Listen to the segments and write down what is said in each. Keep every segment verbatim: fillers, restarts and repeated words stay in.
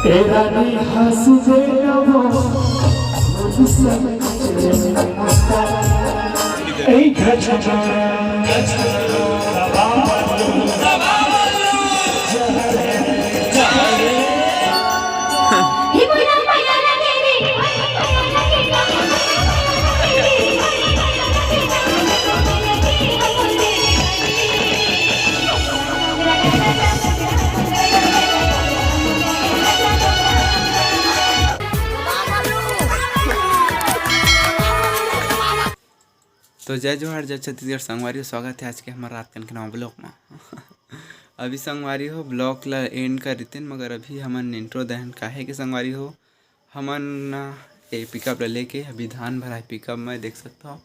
ए रानी हंस दे ना वो, मुझसे एक झटका। तो जय जोहार, जय छत्तीसगढ़ संगवारी हो, स्वागत है आज के हमारे रात कन के नवा ब्लॉग में। अभी संगवारी हो, ब्लॉग ला एंड कर देतेन, मगर अभी हमन इंट्रो दहन काहे के संगवारी हो, हमन ना ये पिकअप ला लेके अभी धान भराए पिकअप में देख सकता हो।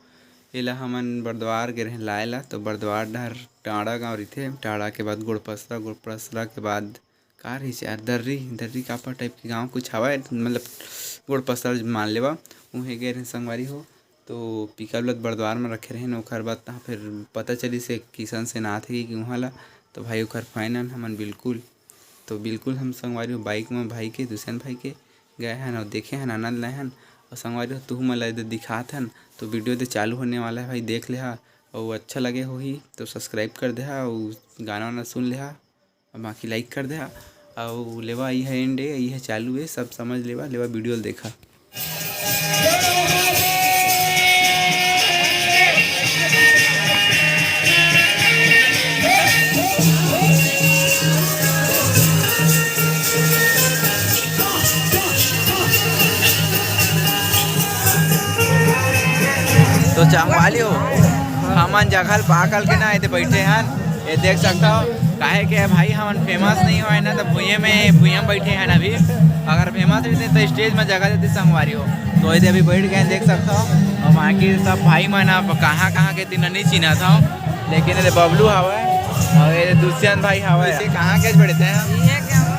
एला हमन बरद्वार गे रहें लाए ला, तो बरद्वार डहर टांड़ा गांव रहिथे, टांड़ा के बाद गुड़पसरा, गुड़पसरा के बाद का रहिस यार, दर्री, दर्री कापा टाइप के गांव कुछ हवय, मतलब गुड़पसरा मान लेवा, उहें गे रहें संगवारी हो। तो पिकअप ल बरद्वार में रखे रहें, ओखर बाद तहाँ फिर पता चलिस एक किशन सेन आत हे कि उहाँ ला, तो भाई ओखर फैन हन हमन बिल्कुल। तो बिल्कुल हम संगवारी हो बाइक में भाई के, दुष्यंत भाई के गए हन और देखे हन, आनंद लाए हन। और संगवारी हो तुहू मन ला एदे दिखात हन, तो वीडियो दे चालू होने वाला है भाई, देख लेहा। और अच्छा लगे होही तो सब्सक्राइब कर देहा और गाना वाना सुन लेहा। अब बाकी लाइक कर देहा। अउ लेवा, इही एंड ए, इही चालू ए, सब समझ लेवा, लेवा वीडियो ल देखा। तो चांगवाली हो, हमन जघल पाकल के ना एदे बैठे हन। ये देख सकता हो, काहे के भाई हमन फेमस नहीं होए ना, तो भुइये में, भुइये में बैठे हैं अभी। अगर फेमस रहते तो स्टेज में जगह देते संगवारी हो। तो एदे अभी बैठ गए, देख सकता हो। और बाकी सब भाई मन अब कहाँ कहाँ के, तेन नहीं चिन्हत हो, लेकिन ये बबलू हवय और ये दुष्यंत भाई हवय। ये कहाँ के बैठते हैं?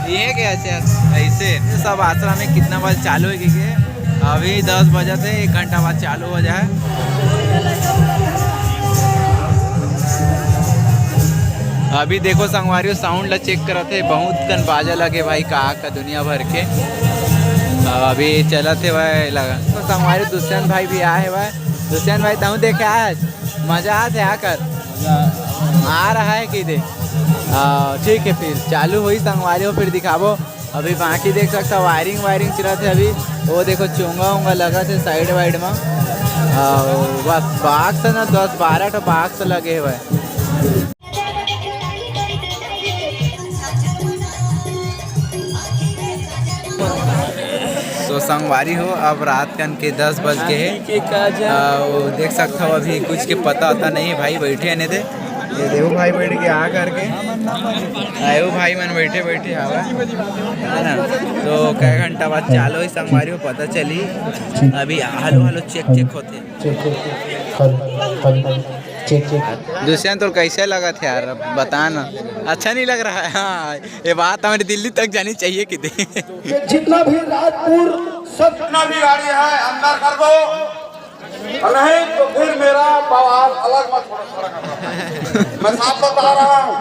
ये के? अच्छा, ऐसे सब आश्रम में कितना बजे चालू है के? अभी दस बजे से एक घंटा बाद चालू हो जाए। अभी देखो संगवारी हो, साउंड ला चेक करत हे, बहुत कन बाजा लगे भाई, का का दुनिया भर के। अभी चलत हे भाई लगा। तो संगवारी दुष्यंत भाई भी आए हे भाई। दुष्यंत भाई, तहूँ देखे आज मजा आत हे आकर? आ रहा है कि दे? हाँ, ठीक है, फिर चालू होई संगवारी हो, फिर दिखाबो। अभी बाकी देख सकता, वायरिंग, वायरिंग चलत हे अभी। वो देखो, चोंगा उंगा लगत हे साइड वाइड में। आ, बस बॉक्स हे ना, दस बारह ठो बॉक्स लगे हुए। तो संगवारी हो, अब रात कन के दस बज के हे। अउ देख सकत हव, अभी कुछ के पता वता नहीं हे भाई, बैठे हे ने दे। ये देखो भाई बैठ के आ करके, आयो भाई मन बैठे बैठे हवा, है ना। तो कई घंटा बाद चालू होही संगवारी हो, पता चली। अभी hello hello check check होथे। Check, check, hello, hello, check, check. Dushyant, तोर कैसे लगत हे यार, अब बता ना। अच्छा नहीं लग रहा है। हाँ, ये बात हमारी दिल्ली तक जानी चाहिए कि दे। ये जितना भी राजपुर सब जितना भी गाड़ी है, अंदर कर दो, और नहीं तो फिर मेरा बवाल अलग मत छोड़ो, छोड़ो, छोड़ो। मैं साफ बता रहा हूँ।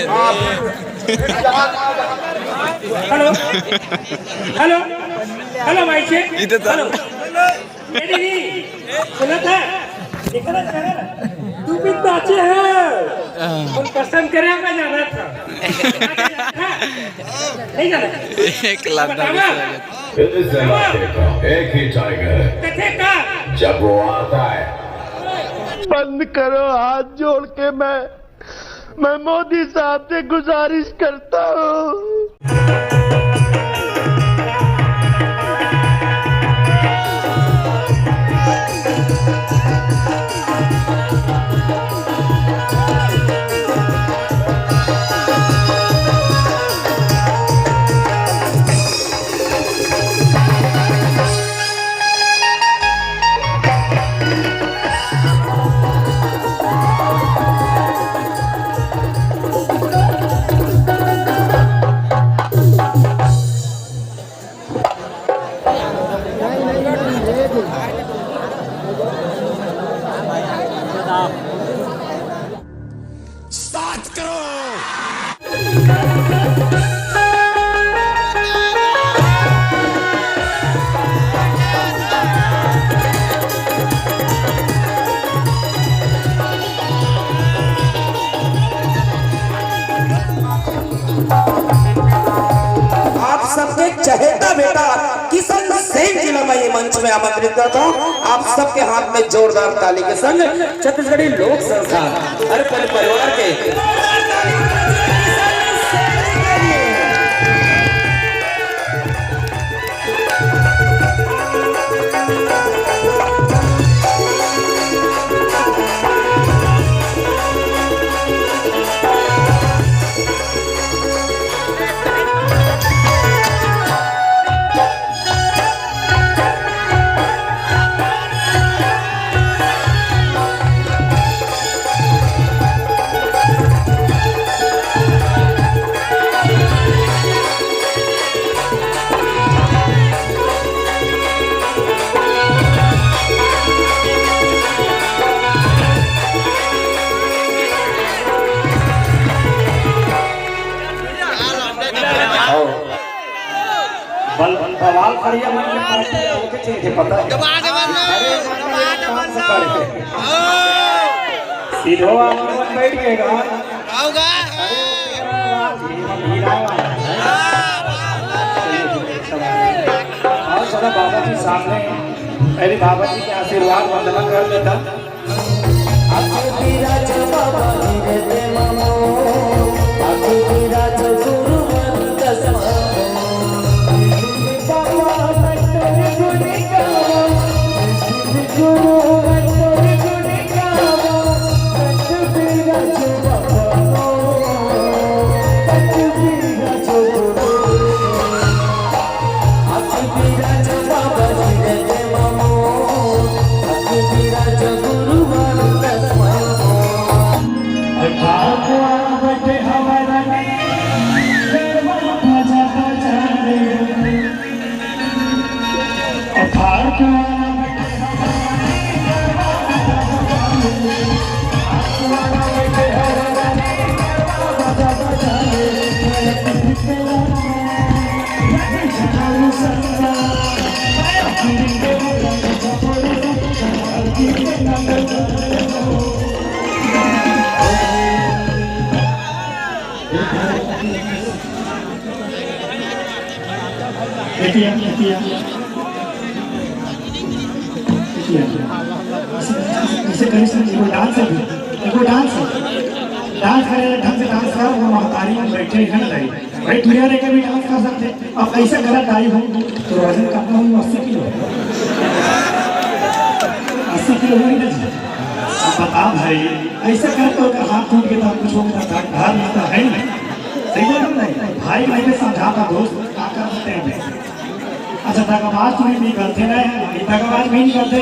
हाँ, फिर, फिर जहाँ, जहाँ, जहाँ hello, hello, hello, mic check. इधर तो हेलो। ये दीदी, सुना था? देखा था चैनल? तुम भी तो अच्छे हो। हम पसंद करे, मैं जाना था। नहीं जाना। एक लाख बतावा। इस इलाके का एक ही टाइगर है। कथे का? जब वो आता है। बंद करो, हाथ जोड़ के मैं, मैं मोदी साहब से गुजारिश करता हूँ। सात करोड़। चहेता बेटा किशन सेन जी ला मैं ये मंच में आमंत्रित करता हूँ। आप सबके हाथ में जोरदार ताली के संग छत्तीसगढ़ी लोक संस्था अर्पण परिवार के बल बवाल करिया मन के पार्टी ओके चाहिए पता है। दबा दे बल, अरे, दबा दे बल। सीधो आप लोग बैठ के गा। आओगा। और चलो बाबा जी सामने हैं। पहले बाबा जी के आशीर्वाद वंदना कर लेता। देखिए, देखिए। देखिए। ऐसे, ऐसे, ऐसे कहीं से कोई डांस है, कोई डांस है। डांस करे, ढंग से डांस करो, वो महतारी में बैठे हैं ना भाई। भाई, दुनिया रह के भी डांस कर सकते। अब ऐसा गलत आई हूँ, तो वजन कितना हुई? अस्सी किलो। अस्सी किलो हुई ना जी? अब बता भाई, ऐसा कर तो अगर हाथ टूट गया तो कुछ हो गया, घर में तो है नहीं। सही बोल रहा हूँ नहीं? भाई, मैंने समझा था दोस्त, क्या कर सकते हैं? अच्छा, दगाबाज तुम्हें निकलते रहे, दगाबाज भी निकलते।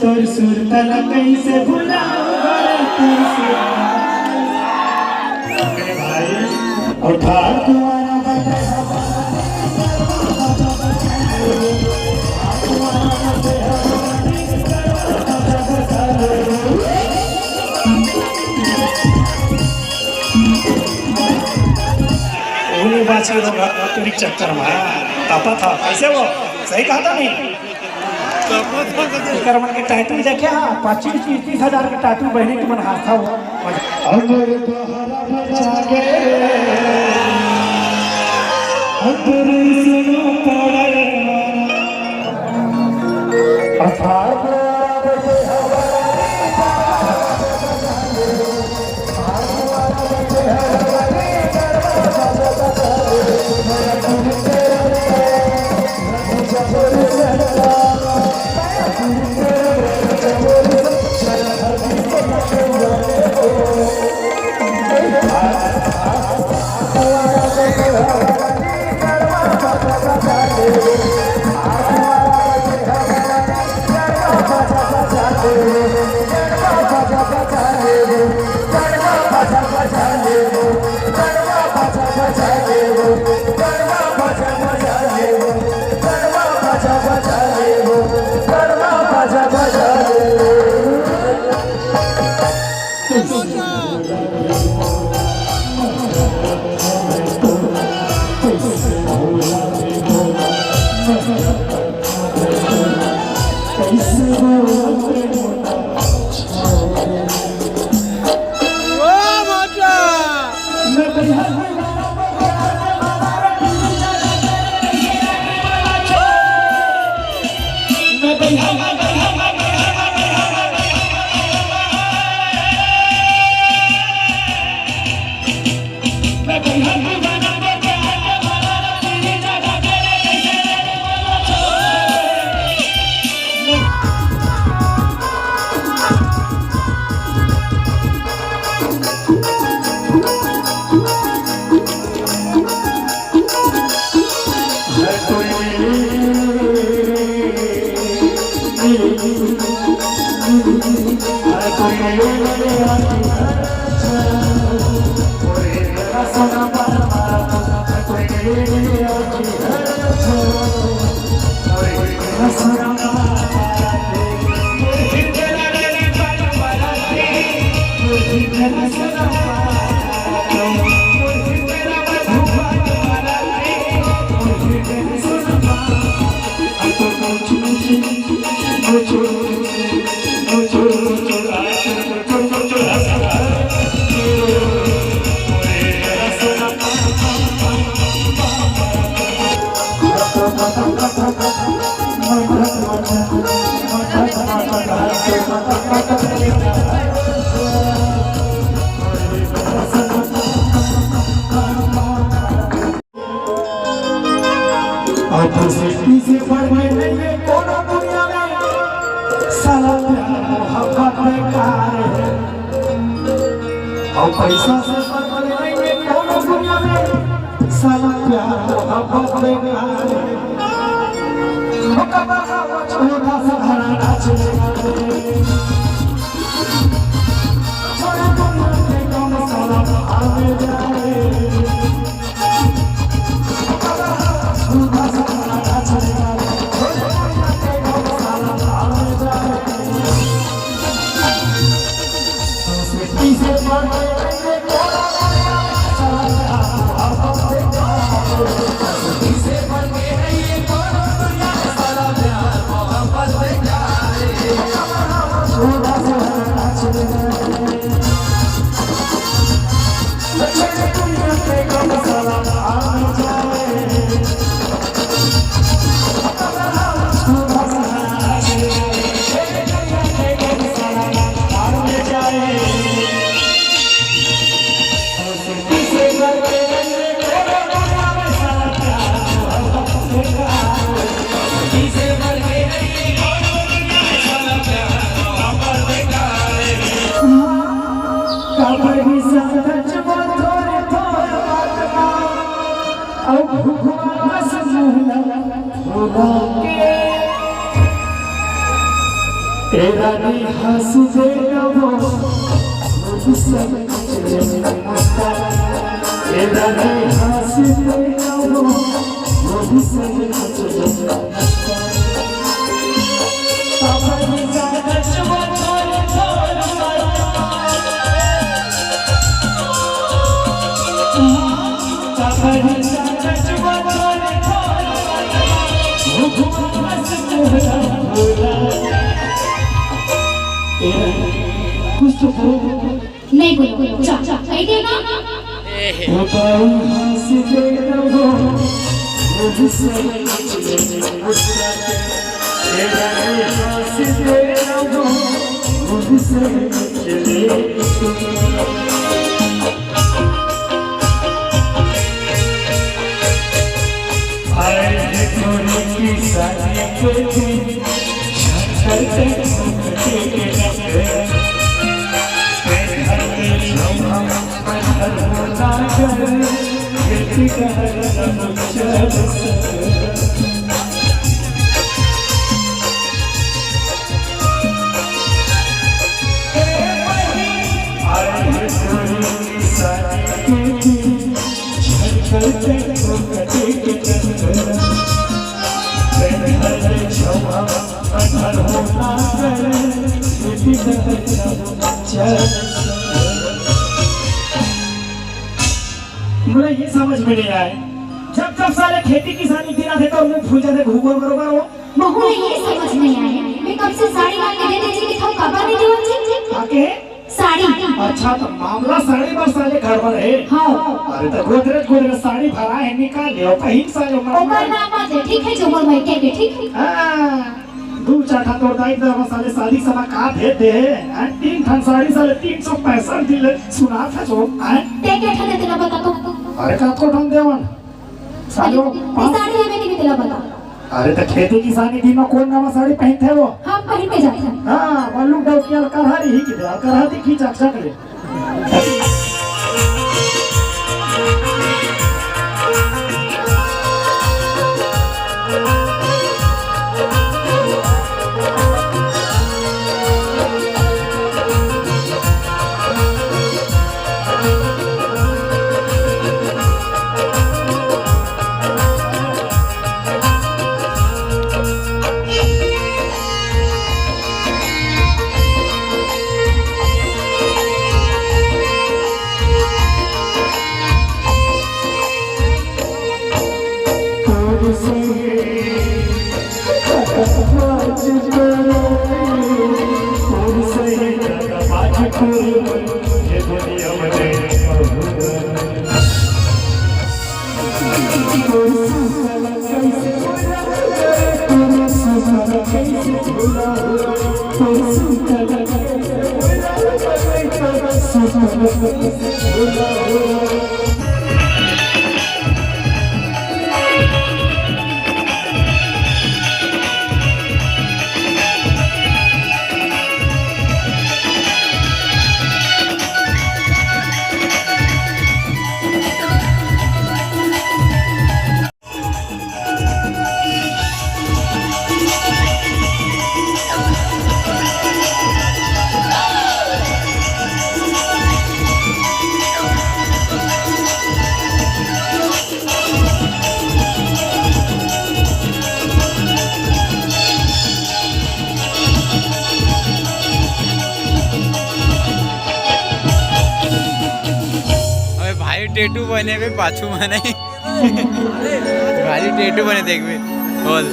तोर सुरता ला कैसे भुलाऊं रे, तोर सुरता। अरे भाई, और ठार तुम्हारा उन्हीं बात से तो घर, घर के चक्कर में तापा था। कैसे वो? सही कहा था नहीं? एकर मन के टाइटल देखे हा, पच्चीस तीस, तीस हजार के टाइटल बहिनी के मन हाथा हो। अमर बहरा बचा के, अंतरी सुनो पड़े। अठारह अउ दोस्ती से बढ़ के नइ हे कोनो दुनिया में, साला प्यार मोहब्बत बेकार हे। अउ पैसा से बढ़ के नइ हे कोनो दुनिया में, साला प्यार मोहब्बत बेकार हे। ओ कबा हवा छोटा सा घराना चलेगा रे। छोड़ दुनिया के गम साला भाग जाए। काबर भी संगत वो थोरे थोरे बात ना, अउ भुखवा से मुहला भुला के। ए रानी हंस दे ना वो, मुझ संग चले मुस्कान। ए रानी हंस दे ना वो, मुझ संग चले मुस्कान। कुछ तो बोलो। नहीं बोलो, जा, जा, नहीं देना। मोला ये समझ में नहीं आए, जब जब साले खेती किसानी दिन आथे तो मुंह फूल जाथे, घूघूर बरोबर हो। महू ला ये समझ नहीं आए, मैं कब से साड़ी ला के दे दे जी, कि थव काबर नहीं देवत जी? का के? साड़ी। अच्छा, तो मामला साड़ी बर साले गड़बड़ है। हाँ। अरे तो गोदरेज, गोदरेज साड़ी भरा है, निकाल ले, पहिन साले, ओकर नाम मत ले, ठीक है, जो मोर मायके के, ठीक है? हाँ। दू चार ठन तोर दाई ददा साले शादी समा का भेज दे हे, हैं? तीन ठन साड़ी साले तीन सौ पैंसठ दिन ले सुनात हे जो, हैं? ते के ठन तेला बता तो। अरे का को ठन देवन? सालो ते पाँच साड़ी लेवे के तेला बता। अरे त खेती किसानी दिन में कोन नवा साड़ी पहिनथे वो? हम पहिन के जाथे। हाँ, बल्लू डौकी वाला करहा रही कि दे, करहा दिखी चकचक ले। अबे भाई, टेटू बने में पाछू में नहीं। भाई, टेटू बने देखबे। बोल।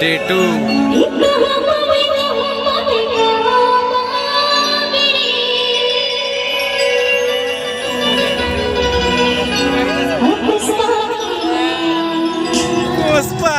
टेटू। पुष्पा।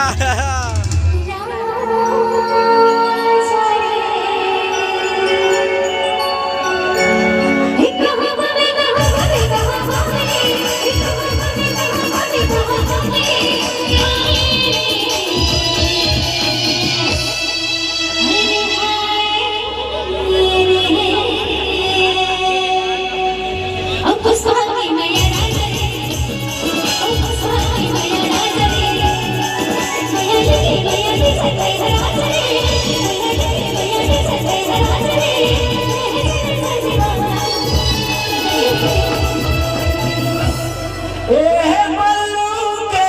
ए हे बल्लू के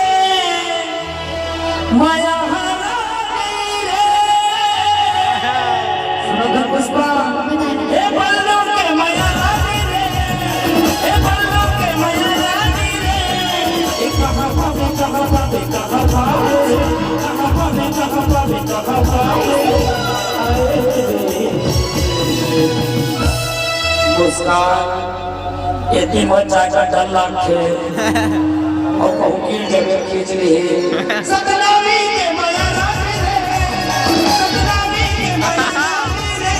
मया रानी रे। सुनो तो पुष्पा। ए बल्लू के मया रानी रे, ए बल्लू के मया रानी रे। ए कहाँ भावे, कहाँ भावे, कहाँ भावे, कहाँ भावे, कहाँ भावे, कहाँ भावे। मुस्कान, एती मोर चाचा डर लागथे। अउ कहूँ की जगह खींच लिही। सतनामी के मया रानी रे, सतनामी के मया रानी रे।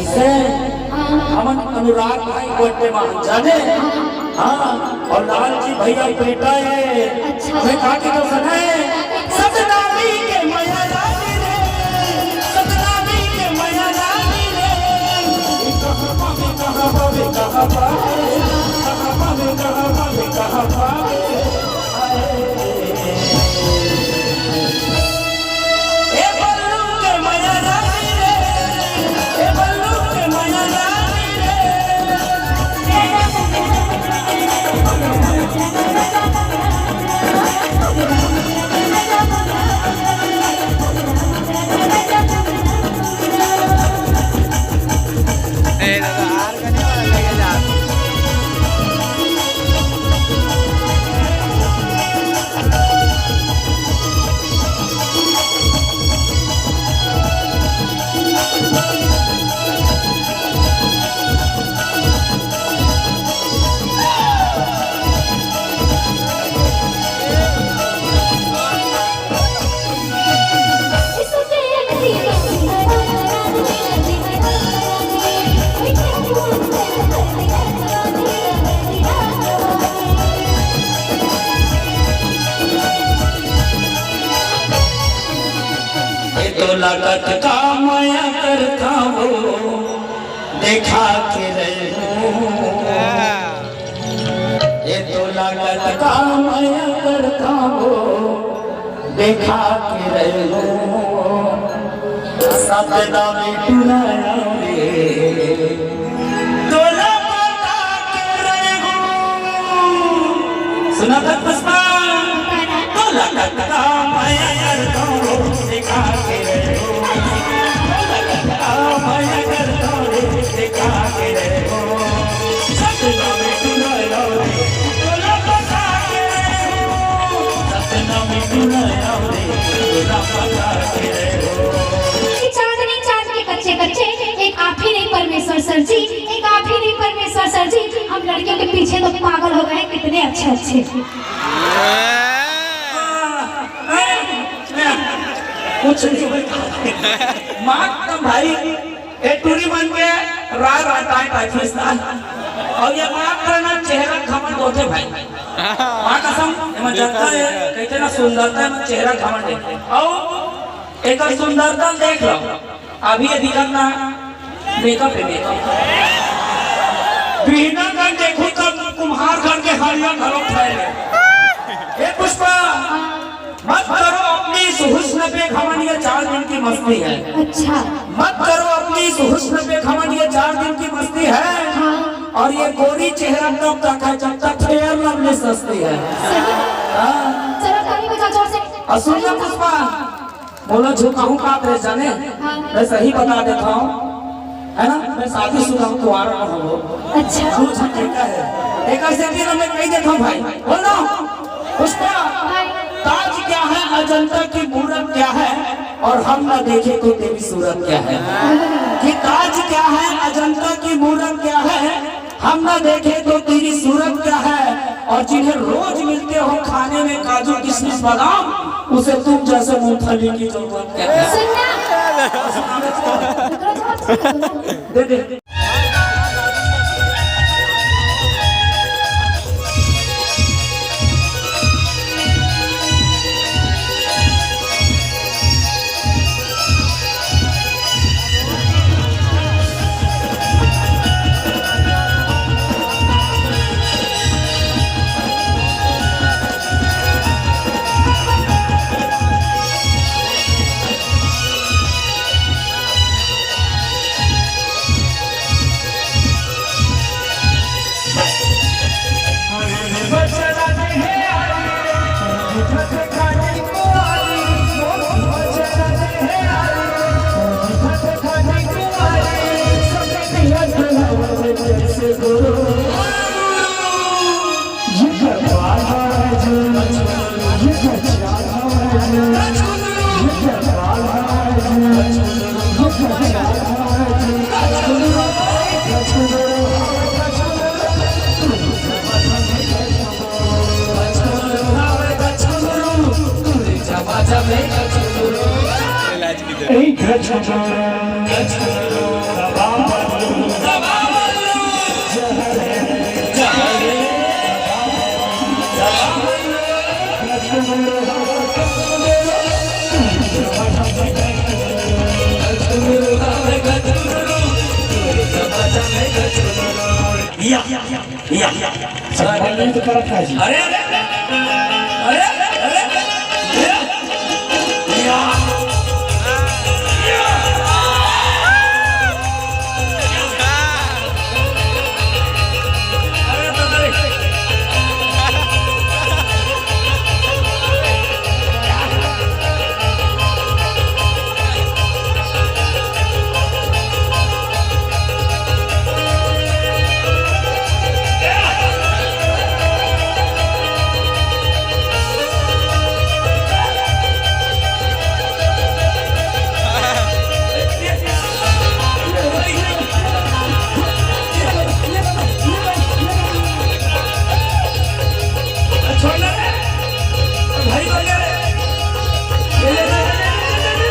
से हमन अनुराग भाई गोटे मा जाने। हाँ, और लाल जी भैया बेटा है। अच्छा। हमें कहा कि तो सुना है, सतनामी के मैया रानी रे, सतनामी के मैया रानी रे। कहाँ पावे, कहाँ पावे, कहाँ पावे, कहाँ पावे, कहाँ पावे, कहाँ पावे। ए बल्लू के मैया रानी रे, ए बल्लू के मैया रानी रे। ए दादा, हार का नहीं वाला लेके जा। ए तोला कतका मया करथंव, देखा के रहूं। ए तोला कतका मया करथंव, देखा के रहूं। सपना में टुरा रे। तोला पता के रहूं। सुना था पुष्पा? तोला कतका मया करथंव, देखा के रहूं। तोला कतका मया करथंव, देखा के रहूं। सपना में टुरा रे। तोला पता के रहूं। सपना में टुरा रे। तोला पता के रहूं। कि चांदनी चांद के कच्चे कच्चे, एक आप ही नहीं परमेश्वर सर जी, एक आप ही नहीं परमेश्वर सर जी। हम लड़कियों के पीछे तो पागल हो गए हैं, कितने अच्छे अच्छे। कुछ नहीं होता। मात भाई, ए टूरी मन के राय रहता है टाइफस ना। और ये मात करना चेहरा घमंड होते भाई। माँ कसम, एमा जनता है, कहते ना सुंदरता में चेहरा घमंड है। और एकर सुंदरता देख लो, अभी ये दिखत ना, मेकअप है, मेकअप। बिहना कर देखो तब कुम्हार घर के हरिया घरों फैले। हे पुष्पा, मत करो अपनी इस हुस्न पे घमंड, ये चार दिन की मस्ती है। अच्छा। मत करो अपनी इस हुस्न पे घमंड, ये चार दिन की मस्ती है। हाँ। और ये गोरी चेहरा तब तक है जब तक फेयर लवली सस्ती है। सही। हाँ। चलो ताली बजा जोर से। और सुन ना पुष्पा, बोलो झूठ कहूँ का रे जाने, हाँ। मैं सही बता देता हूँ, है ना, मैं शादीशुदा हूँ, कुंवारा ना हूँ। अच्छा। झूठ झूठ कहता है। एक ऐसे दिन मैं कही देता हूँ भाई, बोल रहा हूँ। पुष्पा, हाँ। ताज क्या है, अजंता की मूरत क्या है, और हम ना देखे तो तेरी सूरत क्या है। कि ताज क्या है, अजंता की मूरत क्या है, हम ना देखे तो तेरी सूरत क्या है, और जिन्हें रोज मिलते हो खाने में काजू किशमिश बादाम, उसे तुम जैसे मूंगफली की जरूरत क्या है। सुनना। दे दे। या, या, या, या। सम्मानित करत का जी। अरे, अरे, अरे, अरे, या, या, या। छोड़ ना रे। भाई बन गया रे। ये ले, ले, ले, ले।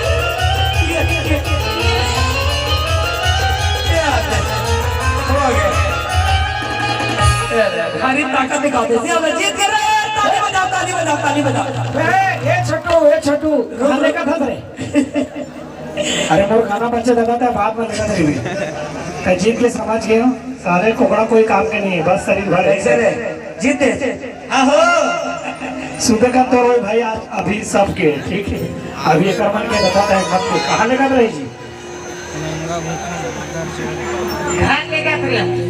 ये, ये, ये। क्या बात है? हो गया। ये ले, भारी ताकत दिखाते थे। अब जीत गए रे। ताली बजाओ, ताली बजाओ, ताली बजाओ। ए, ए छोटू, ए छोटू, रुक, रुक। खाने का था रे। अरे मोर गाना बच्चे दादा, तैं बात मत कर रही। तैं जीत के समझ गए हो, सारे कोकड़ा कोई काम के नहीं है, बस शरीर भर कैसे रे? जीते। आहो। सुबह का तो रोए भाई, आज अभी सबके, ठीक है? अभी एक मन के दादा, तैं मत को कहाँ लेकर रही जी? घर लेकर रही।